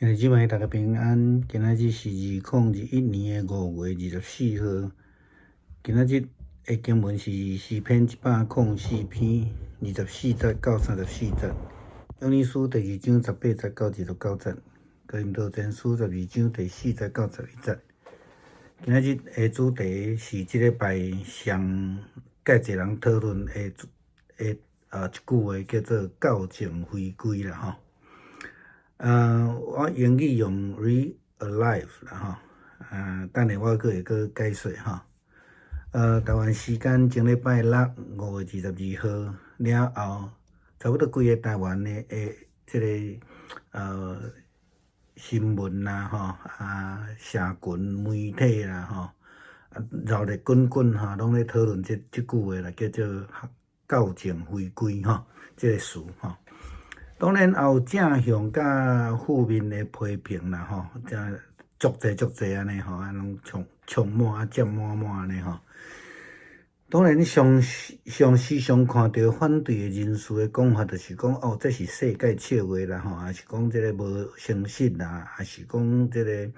兄弟姊妹，大家平安。今仔日是2021年的5月24號。今仔日的經文是詩篇104篇24節到34節，約尼書第二章18節到29節，哥林多前書12章第4節到11節。今仔日的主題是這禮拜上蓋濟人討論的一句話，叫做教證回歸啦吼。我英語用 realive 啦吼，等下我閣會閣解說吼。台灣時間前禮拜六5月22號了後，差不多規个台灣的這个新聞啦吼，社群媒體啦吼，熱熱滾滾吼，攏咧討論這句話啦，叫做教證回歸吼，這个詞吼。當然也有正向佮負面的批評啦吼，這足濟足濟按呢吼，攏充充滿啊，佔滿滿按呢吼。當然，你上上時常看著反對的人士的講法，就是講哦，這是世界笑話啦吼，抑是講這个無誠實啦，抑是講這个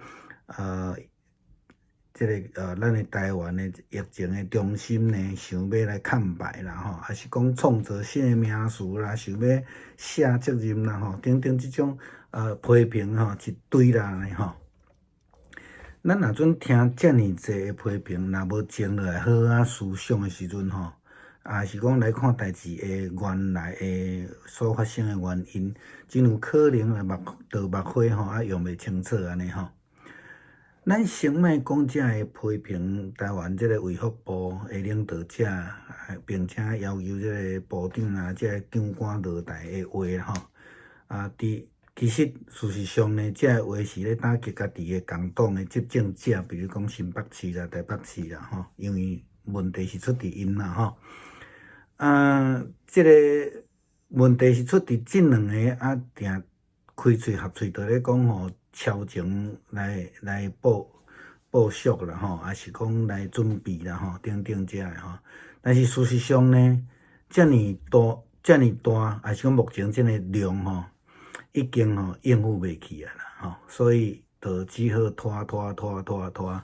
咱的台灣的疫情的中心呢，想欲來崁敗啦吼，抑是講創造新的名詞啦，想欲卸責任啦吼，等等這種批評吼一堆啦按呢吼。咱若陣聽遮爾濟的批評，若無靜落來好好思想的時陣吼，抑是講來看代誌的原來的所發生的原因，真有可能來目倒目花吼，用袂清楚按呢吼。咱先莫講這个批評台灣這个衛福部的領導者，並且要求這个部長啊，這个長官落台的話吼。佇其實事實上呢，這个話是咧打擊家己的共黨的執政者，比如講新北市啦、台北市啦吼，因為問題是出佇𪜶啦吼。這个問題是出佇這兩个定開喙合喙就咧講吼，超前來部署啦吼，抑是講來準備啦吼，等等這个吼。但是事實上呢，遮爾大、遮爾大，抑是講目前這个量吼，已經吼應付袂去啊啦吼，所以就只好拖拖拖拖拖，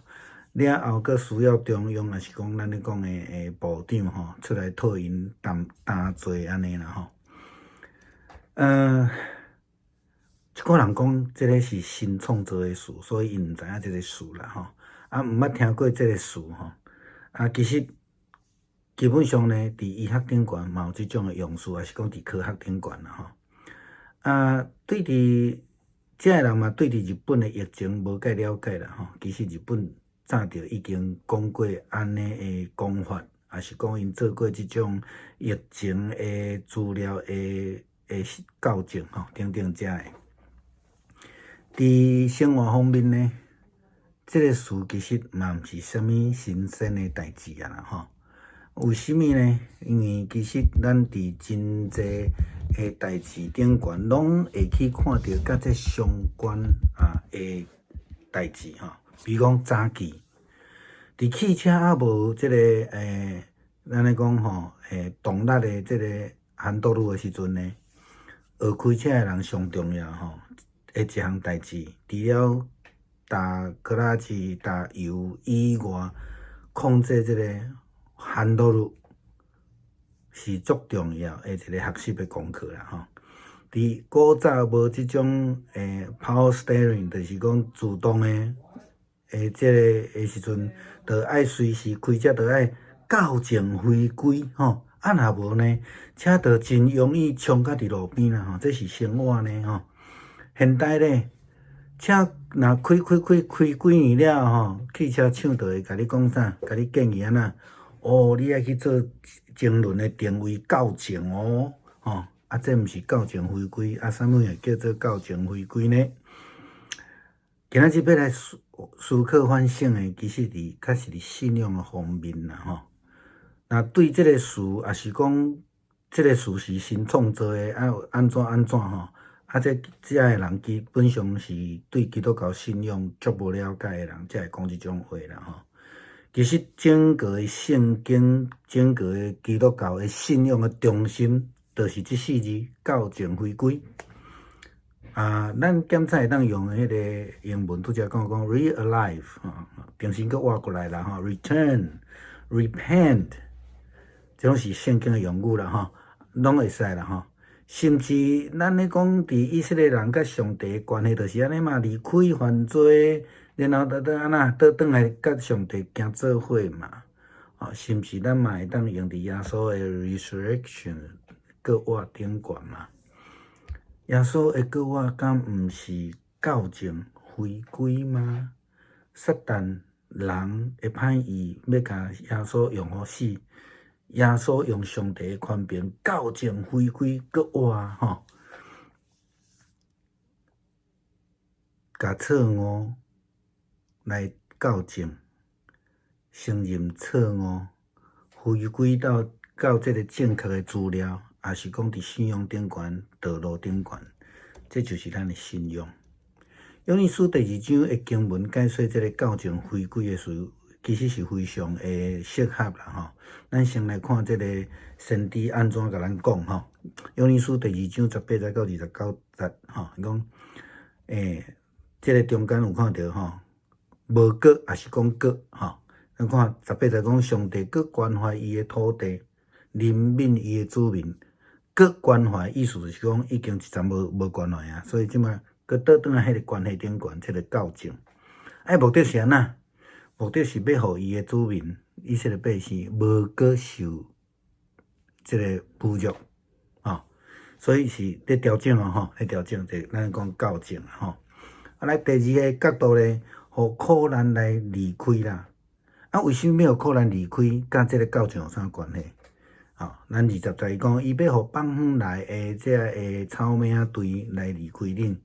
了後閣需要中央，抑是講咱咧講的部長吼出來替𪜶擔擔罪按呢啦吼。一寡人講這个是新創造的詞，所以𪜶毋知影這个詞啦吼，毋捌聽過這个詞吼。其實基本上呢，佇醫學頂懸嘛有這種的用詞，抑是講佇科學頂懸啦吼。對佇這个人嘛，對佇日本的疫情無蓋了解啦吼。其實日本早就已經講過按呢的講法，抑是講𪜶做過這種疫情的資料的校正吼，等等這个。佇生活方面呢，這个詞其實嘛毋是啥物新鮮的代誌啊啦吼。為啥物呢？因為其實咱佇真濟的代誌頂懸，攏會去看著佮這相關的代誌吼。比如講早期，佇汽車猶無這个咱咧講吼，動力的這个ハンドル的時陣呢，學開車的人上重要吼的一項代誌，除了踏クラチ、踏油以外，控制這个ハンドル是足重要的一个學習的功課啦吼。佇古早無這種power steering，就是講自動的這个的時陣，就愛隨時開車，就愛校正回歸吼。若無呢，車就真容易衝到佇路邊啦吼。這是生活呢吼。現代咧，車若開開開開幾年了吼，汽車廠就會共你講啥？共你建議按怎？哦，你愛去做前輪的定位校正哦，吼！這毋是校正回歸，啥物會叫做校正回歸呢？今仔日欲來思考反省的，其實佇較是佇信仰的方面啦吼。若對這个詞，抑是講這个詞是新創造的，按怎按怎吼？這這个人基本上是對基督教信仰足無了解的人，才會講這種話啦吼。其實整個的聖經，整個的基督教的信仰的中心，就是這四字：校正回歸。啊，咱檢查會當用彼个英文拄才講講 realive 吼，重新閣活過來啦吼，return、repent，這攏是聖經的用語啦吼，攏會使啦吼。甚至咱咧講佇以色列人佮上帝的關係，就是按呢嘛，離開犯罪，然後倒倒按怎倒轉來佮上帝行做伙嘛。哦，甚至咱嘛會當用佇耶穌的 resurrection 復活頂懸嘛。耶穌的復活敢毋是校正回歸嗎？撒旦人的歹意欲共耶穌用予死，耶穌用上帝的權柄校正回歸復活吼，共錯誤來校正，承認錯誤，回歸到這个正確的資料，抑是講佇信仰頂懸、道路頂懸，這就是咱的信仰。約尼書第二章的經文解說這个校正回歸的事，其實是非常的適合啦吼。咱先來看這个先知按怎共咱講吼。約尼書第二章18節到29節吼，伊講，這个中間有看著吼，無閣抑是講閣吼。咱看18節講上帝閣關懷伊的土地，憐憫伊的子民，閣關懷意思就是講已經一陣無關懷啊，所以這擺閣倒轉來彼个關係頂懸，這个校正。啊，目的是按怎？目的是欲予伊的子民，以色列百姓無閣受這个侮辱，吼。所以是咧調整哦，吼，咧調整，這咱講校正吼。啊，來第二个角度咧，予苦難來離開啦。啊，為啥物欲予苦難離開？佮這个校正有啥關係？吼，咱20節伊講，伊欲予放遠來的這个草馬隊來離開恁，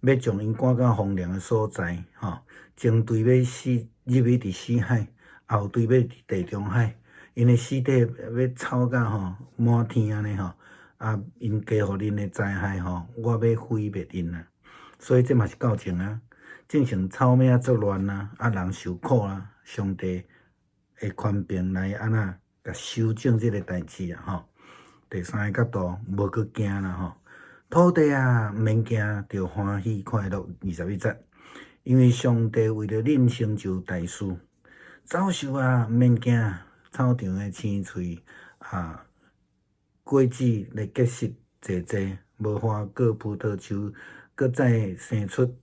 欲將𪜶趕到荒涼的所在，吼，前隊欲死入去佇死海，後隊欲佇地中海，𪜶的屍體欲臭甲吼滿天按呢吼，啊，𪜶加予恁的災害吼，我欲毀滅𪜶啊！所以這嘛是校正啊，進前草馬作亂啊，啊人受苦啊，上帝的權柄來按怎共修正這个代誌啊吼。第三个角度，無閣驚啦吼，土地啊，毋免驚，著歡喜快樂。21節，因為上帝為著恁成就大事，走獸啊，毋免驚，草場的青翠啊，果子來結實濟濟，無花果葡萄樹閣再生出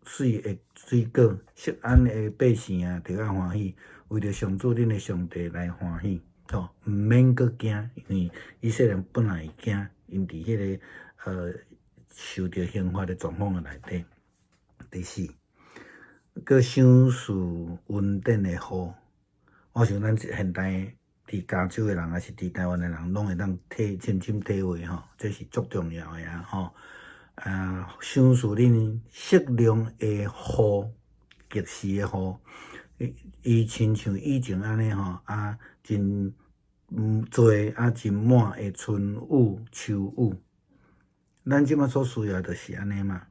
媠的水果。錫安的百姓啊，著愛歡喜，為著上主恁的上帝來歡喜，吼，毋免閣驚，因為以色列人本來會驚，𪜶佇彼个受著刑罰的狀況的內底。第四，閣賞賜恩典的雨，我想咱現代佇加州的人，抑是佇台灣的人，攏會當體深深體會吼，這是足重要的啊吼。啊，賞賜恁適量的雨，及時的雨，伊親像以前按呢吼，啊，真濟啊，真滿的春雨、秋雨。咱這擺所需要就是按呢嘛。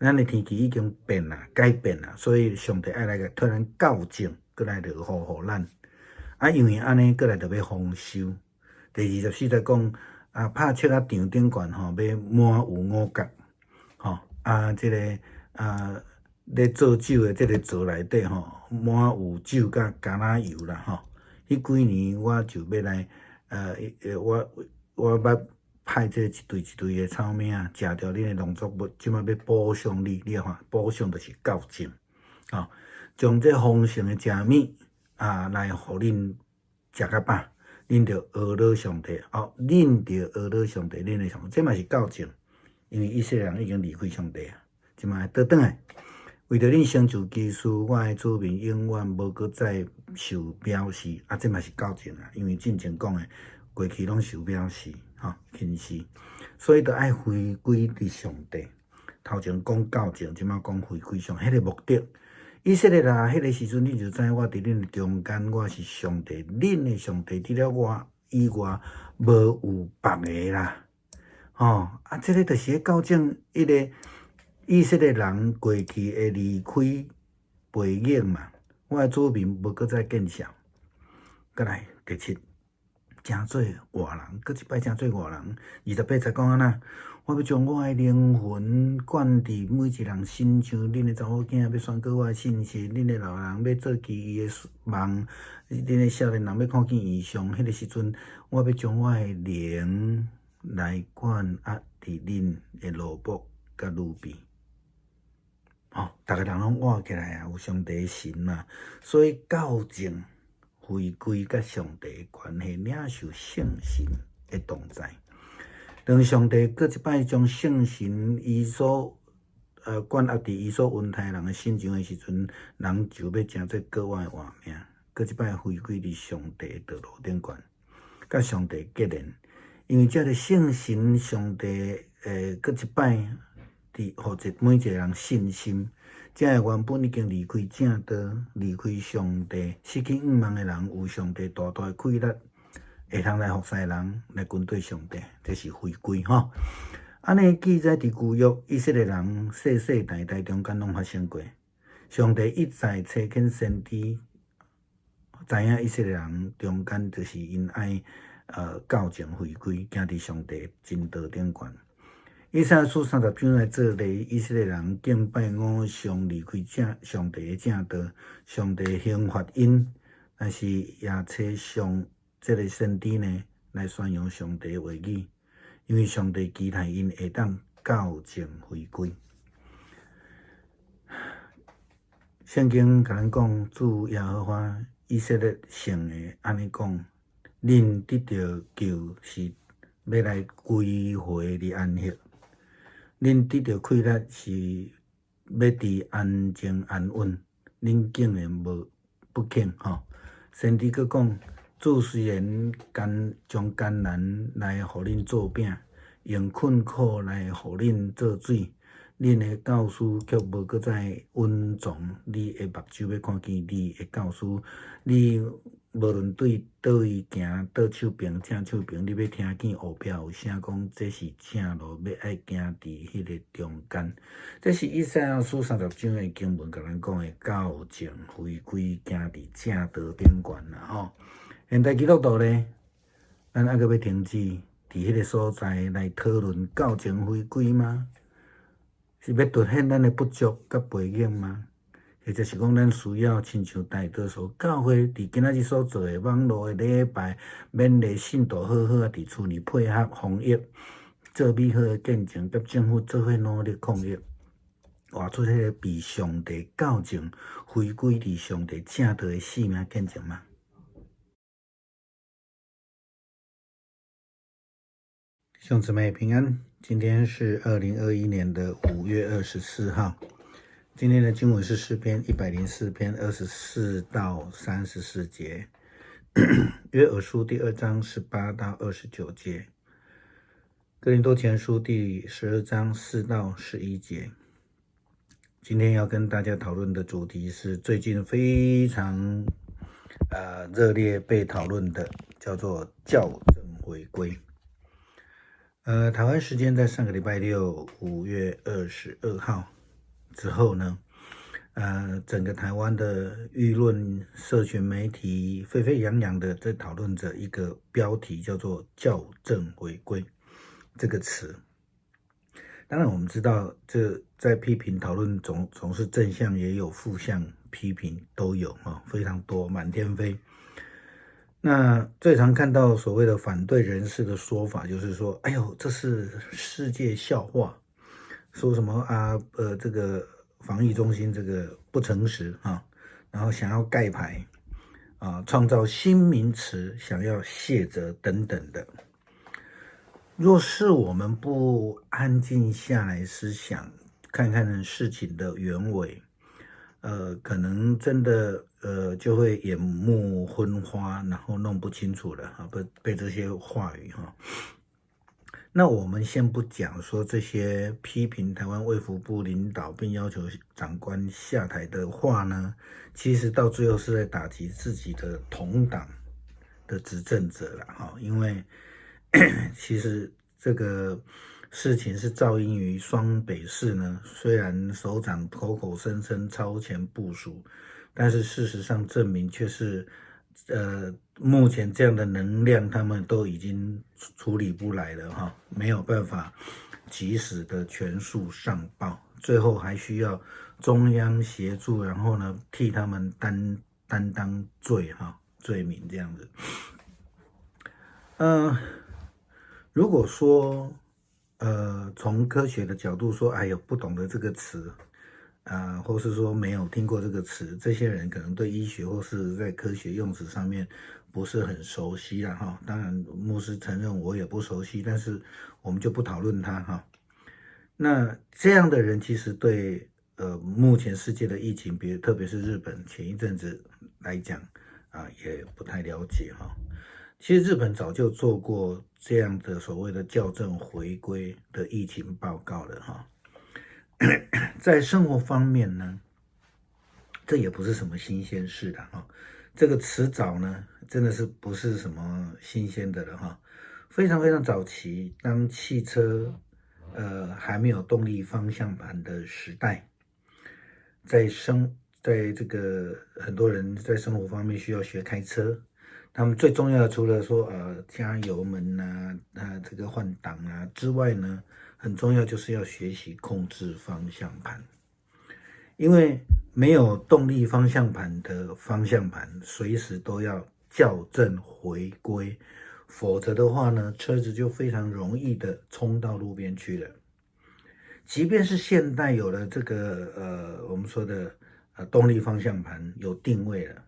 咱的天氣已經變啦，改變啦，所以上帝愛來共替咱校正，閣來落雨予咱。啊，因為按呢，閣來就欲豐收。第24節講啊，拍粟仔場頂懸吼，欲滿有五穀，吼啊，這个啊，咧做酒的這个槽內底吼，滿有酒佮橄欖油啦吼。彼幾年我就欲來，我捌派這一隊一隊的草馬，食著恁的農作物，這擺欲補償你，你看補償就是校正，吼，將這豐盛的食物啊來予恁食較飽，恁著呵咾上帝，哦，恁著呵咾上帝，恁的上帝，這嘛是校正，因為以色列人已經離開上帝啊，這擺倒轉來，為著恁成就奇事，我的子民永遠無閣再受藐視，啊，這嘛是校正啊，因為進前講的過去攏受藐視，吼，輕視，所以著愛回歸佇上帝。頭前講校正，這擺講回歸上彼个目的。以色列啊，彼个時陣你就知我佇恁的中間，我是上帝，恁的上帝，除了我以外，無有別个啦。吼，啊，這个就是咧校正彼个以色列人過去的離開背影嘛。我的子民無閣再見笑。閣來第七，成做活人，閣一擺成做活人。28節講按怎？我欲將我的靈魂灌佇每一人身上，恁的查某囝欲宣告我的信息，恁的老人欲做奇異的夢，恁的少年人欲看見異象。彼个時陣，我欲將我的靈來灌壓佇恁的奴僕佮奴婢。吼，逐个人攏活起來啊，有上帝的神嘛，所以校正回歸佮上帝的關係，領受聖神的同在。當上帝閣一擺將聖神伊所灌壓佇伊所恩待人的身上的時陣，人就欲成做閣活的活命，閣一擺回歸佇上帝的道路頂懸，佮上帝結連。因為這个聖神上帝閣一擺佇予一每一個人信心，這个原本已經離開正道、離開上帝、失去向望的人，有上帝大大的氣力，會通來服侍人，來跟隨上帝，這是回歸吼。按呢記載佇舊約以色列人世世代代中間攏發生過。上帝一再差遣先知，知影以色列人中間就是𪜶愛校正回歸，行佇上帝真道頂懸。以賽亞書30章來做例，以色列人敬拜偶像，離開正上帝的正道，上帝刑罰𪜶，但是也差上這个先知呢來宣揚上帝的話語，因為上帝期待𪜶會當校正回歸。聖經共咱講，主耶和華以色列聖的按呢講：恁得著救是欲來歸回佇安息，恁得著氣力是欲佇安靜安穩，恁竟然無不肯吼。先知閣講，主雖然艱將艱難來予恁做餅，用困苦來予恁做水，恁的教師卻無閣再隱藏你的目睭欲看見你的教師。你無論對佗位行，倒手爿正手爿，你欲聽見後壁有聲講，這是正路，欲愛行佇彼个中間。這是以賽亞書30章的經文，共咱講的校正回歸，行佇正道頂懸啦吼。現代基督徒呢，咱猶閣欲停止佇彼个所在來討論校正回歸嗎？是欲凸顯咱的不足佮背景嗎？或者是講，咱需要親像大多數教會佇今仔日所做的網路的禮拜，勉勵信徒好好仔佇厝裡配合防疫，做美好的見證，佮政府做伙努力抗疫，活出彼个被上帝校正、回歸佇上帝正道的生命見證嗎？弟兄姊妹平安，今天是2021年的5月24號。今天的經文是詩篇104篇24到34節，約珥書第2章18到29節，哥林多前書第12章4到11節。今天要跟大家討論的主題是最近非常熱烈被討論的，叫做校正回歸。台灣時間在上個禮拜六5月22號之後呢，整個台灣的輿論、社群媒體沸沸揚揚的在討論着一個標題，叫做“校正回歸”這個詞。當然，我們知道這在批評討論總是正向也有負向批評都有啊，非常多，滿天飛。那最常看到所謂的反對人士的說法，就是說：“哎呦，這是世界笑話。”說什麼啊？這個防疫中心這個不誠實啊，然後想要蓋牌啊，創造新名詞，想要卸責等等的。若是我們不安靜下來思想，看看事情的原委，可能真的就會眼目昏花，然後弄不清楚了啊，被這些話語哈。那我們先不講說這些批評台灣衛福部領導並要求長官下台的話呢，其實到最後是在打擊自己的同黨的執政者了哈，因為其實這個事情是肇因於雙北市呢，雖然首長口口聲聲超前部署，但是事實上證明卻是，目前這樣的能量，他們都已經處理不來了哈，沒有辦法及時的全數上報，最後還需要中央協助，然後呢替他們擔當罪哈罪名這樣子。如果說從科學的角度說，哎呦，不懂得這個詞，啊，或是說沒有聽過這個詞，這些人可能對醫學或是在科學用詞上面不是很熟悉了哈。當然，牧師承認我也不熟悉，但是我們就不討論它哈。那這樣的人其實對目前世界的疫情，比如特別是日本前一陣子來講啊，也不太了解哈。其實日本早就做過這樣的所謂的校正回歸的疫情報告了哈。在生活方面呢，這也不是什麼新鮮事的哈。這個遲早呢，真的是不是什麼新鮮的了哈。非常非常早期，當汽車還沒有動力方向盤的時代，在這個很多人在生活方面需要學開車，他們最重要的除了說加油門啊啊這個換擋啊之外呢，很重要就是要學習控制方向盤，因為沒有動力方向盤的方向盤，隨時都要校正回歸，否則的話呢，車子就非常容易的衝到路邊去了。即便是現代有了這個我們說的動力方向盤有定位了，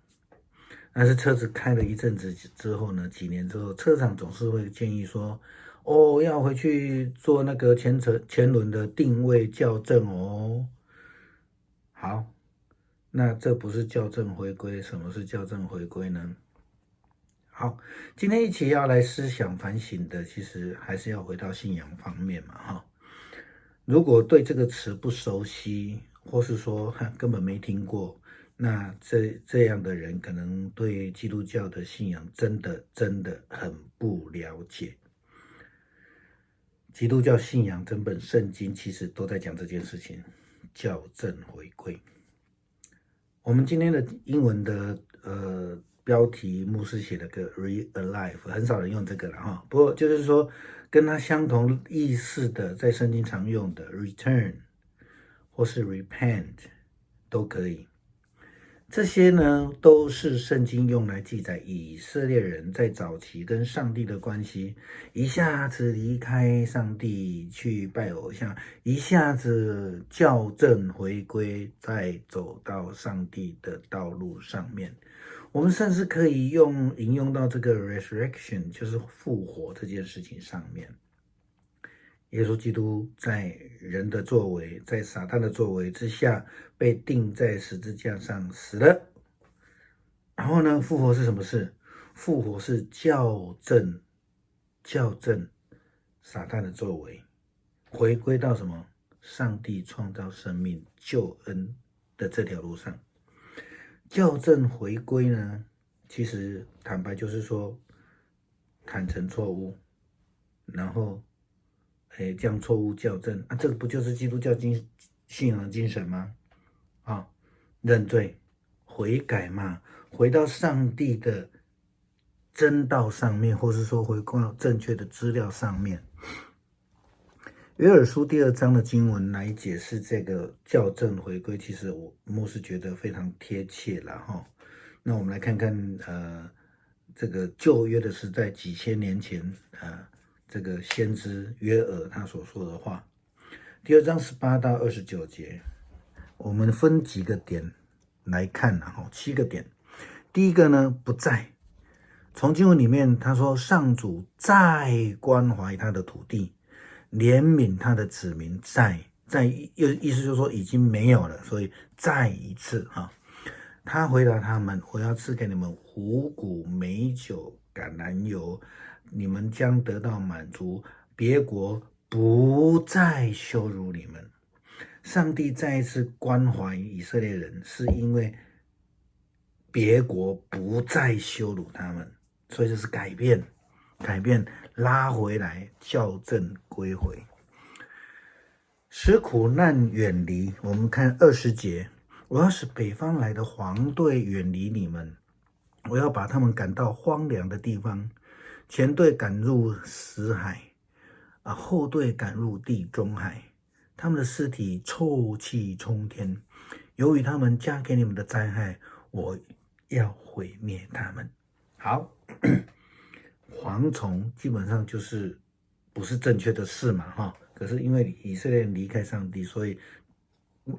但是車子開了一陣子之後呢，幾年之後，車廠總是會建議說，哦，要回去做那個前車前輪的定位校正哦。好，那這不是校正回歸，什麼是校正回歸呢？好，今天一起要來思想反省的，其實還是要回到信仰方面嘛，哈。如果對這個詞不熟悉，或是說根本沒聽過，那這樣的人可能對基督教的信仰真的真的很不了解。基督教信仰整本聖經其實都在講這件事情，校正回歸。我們今天的英文的標題，牧師寫了個 “re-alive”，很少人用這個了哈。不過就是說跟它相同意思的，在聖經常用的 “return” 或是 “repent” 都可以。這些呢，都是聖經用來記載以色列人在早期跟上帝的關係，一下子離開上帝去拜偶像，一下子校正回歸，再走到上帝的道路上面。我們甚至可以引用到這個 resurrection，就是復活這件事情上面。耶穌基督在人的作為，在撒旦的作為之下，被釘在十字架上死了。然後呢，復活是什麼事？復活是校正撒旦的作為，回歸到什麼？上帝創造生命救恩的這條路上。校正回歸呢，其實坦白就是說，坦誠錯誤，然後，哎，將錯誤校正啊，這個不就是基督教信仰的精神嗎？啊，認罪、悔改嘛，回到上帝的真道上面，或是說回到正確的資料上面。約珥書第二章的經文來解釋這個校正回歸，其實我牧師覺得非常貼切了哈。那我們來看看，這個舊約的時代幾千年前，這個先知約珥他所說的話，第二章18到29節，我們分幾個點來看哈，七個點。第一個呢，不再，從經文裡面他說，上主再關懷他的土地，憐憫他的子民，再又意思就是說已經沒有了，所以再一次哈，他回答他們，我要賜給你們五穀美酒、橄欖油，你們將得到滿足，別國不再羞辱你們。上帝再一次關懷以色列人，是因為別國不再羞辱他們，所以這是改變，改變拉回來，校正歸回，使苦難遠離。我們看20節，我要使北方來的黃隊遠離你們，我要把他們趕到荒涼的地方，前隊趕入死海，啊，後隊趕入地中海，他們的屍體臭氣沖天。由於他們加給你們的災害，我要毀滅他們。好，蝗蟲基本上就是不是正確的事嘛，哈。可是因為以色列人離開上帝，所以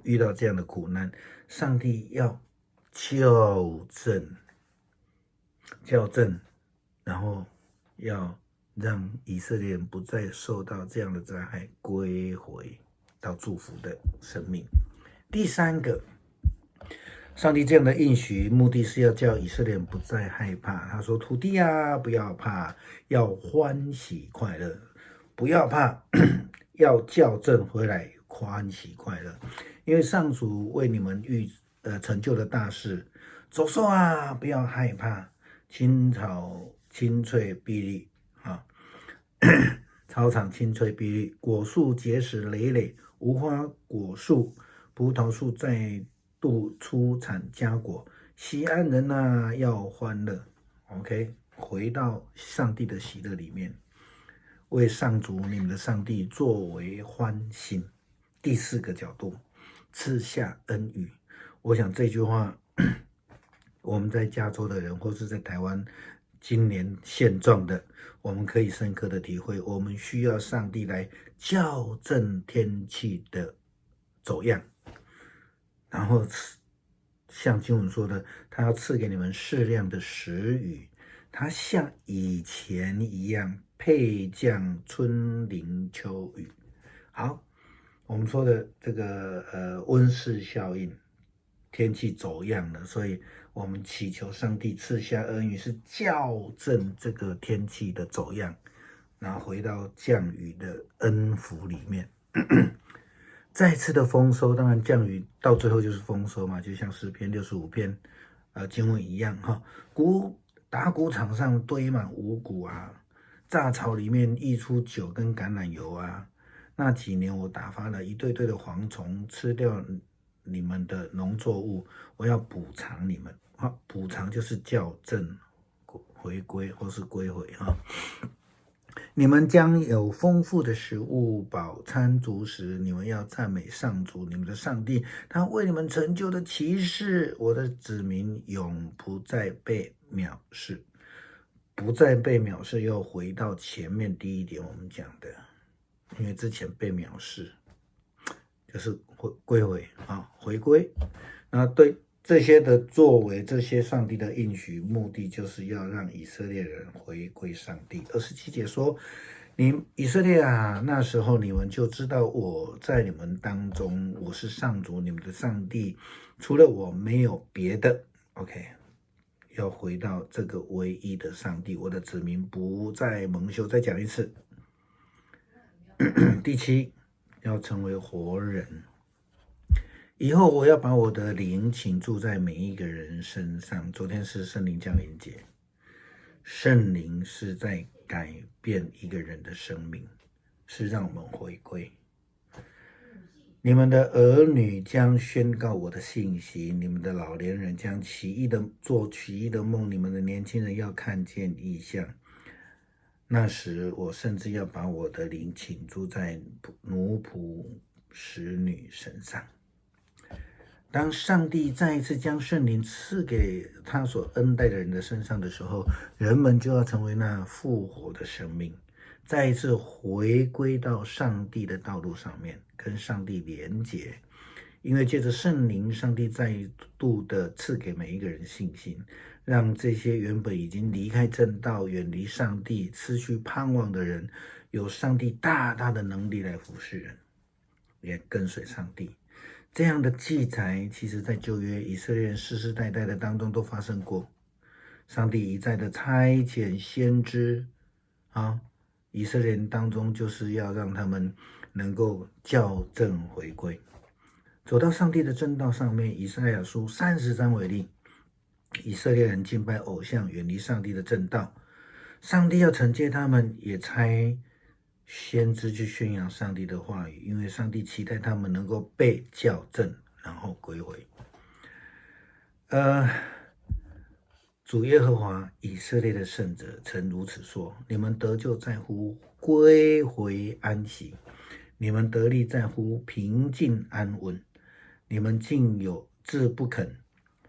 遇到這樣的苦難，上帝要校正、校正，然後要讓以色列人不再受到這樣的災害，歸回到祝福的生命。第三個，上帝這樣的應許，目的是要叫以色列人不再害怕。他說：“土地啊，不要怕，要歡喜快樂，不要怕，要校正回來，歡喜快樂，因為上主為你們預成就的大事。走獸啊，不要害怕，青草青翠碧綠啊，草場青翠碧綠，果樹結實累累，無花果樹、葡萄樹再度出產佳果。錫安人啊，要歡樂。OK，回到上帝的喜樂裡面，為上主你們的上帝作為歡欣。第四個角度，賜下恩雨。我想這句話，我們在加州的人，或是在台灣今年現狀的，我們可以深刻的體會，我們需要上帝來校正天氣的走樣，然後像經文說的，他要賜給你們適量的時雨，他像以前一樣沛降春淋秋雨。好，我們說的這個溫室效應，天氣走樣了，所以我們祈求上帝賜下恩雨，是校正這個天氣的走樣，然後回到降雨的恩福裡面。再次的豐收，當然降雨到最後就是豐收嘛，就像詩篇65篇，經文一樣哈。打穀場上堆滿五穀啊，铡槽裡面溢出酒跟橄欖油啊。那幾年我打發了一隊隊的蝗蟲吃掉你們的農作物，我要補償你們。好，補償就是校正、回歸或是歸回哈。你們將有豐富的食物，飽餐足食。你們要讚美上主，你們的上帝，他為你們成就的奇事。我的子民永不再被藐視，不再被藐視。又回到前面第一點我們講的，因為之前被藐視，就是回歸回啊，回歸。那對這些的作為，這些上帝的應許，目的就是要讓以色列人回歸上帝。27節說：“你以色列啊，那時候你們就知道我在你們當中，我是上主，你們的上帝，除了我沒有別的。” OK，要回到這個唯一的上帝，我的子民不再蒙羞。再講一次，第七，要成為活人。以後我要把我的靈傾注在每一個人身上。昨天是聖靈降臨節，聖靈是在改變一個人的生命，是讓我們回歸。你們的兒女將宣告我的信息，你們的老年人將奇異的做奇異的夢，你們的年輕人要看見異象。那時我甚至要把我的靈傾注在奴僕使女身上。當上帝再一次將聖靈賜給他所恩待的人的身上的時候，人們就要成為那復活的生命，再一次回歸到上帝的道路上面，跟上帝連結。因為借着聖靈，上帝再度的賜給每一個人信心，讓這些原本已經離開正道、遠離上帝、失去盼望的人，有上帝大大的能力來服侍人，也跟隨上帝。這樣的記載，其實在舊約以色列人世世代代的當中都發生過。上帝一再的差遣先知啊，以色列人當中就是要讓他們能夠校正回歸，走到上帝的正道上面。以賽亞書30章為例，以色列人敬拜偶像，遠離上帝的正道，上帝要懲戒他們，也差先知去宣揚上帝的話語，因為上帝期待他們能夠被校正，然後歸回。主耶和華以色列的聖者曾如此說：你們得救在乎歸回安息，你們得力在乎平靜安穩，你們竟有志不肯。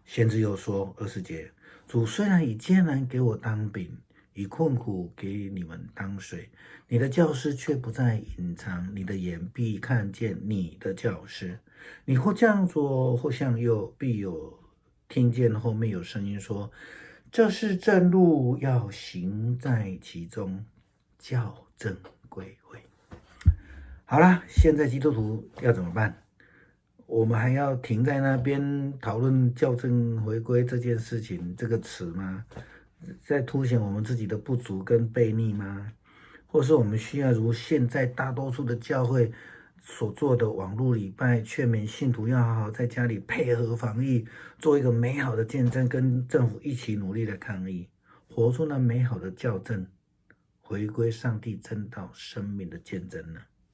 先知又說，20節，主雖然以艱難給我當餅，以困苦給你們當水，你的教師卻不再隱藏，你的眼必看見你的教師。你或向左，或向右，必有聽見後面有聲音說：這是正路，要行在其中，校正歸回。好啦，現在基督徒要怎麼辦？我們還要停在那邊討論校正回歸這件事情這個詞嗎？在凸顯我們自己的不足跟悖逆嗎？或是我們需要如現在大多數的教會所做的網路禮拜，勸勉信徒要好好在家裡配合防疫，做一個美好的見證，跟政府一起努力的抗疫，活出那美好的校正，回歸上帝真道生命的見證呢？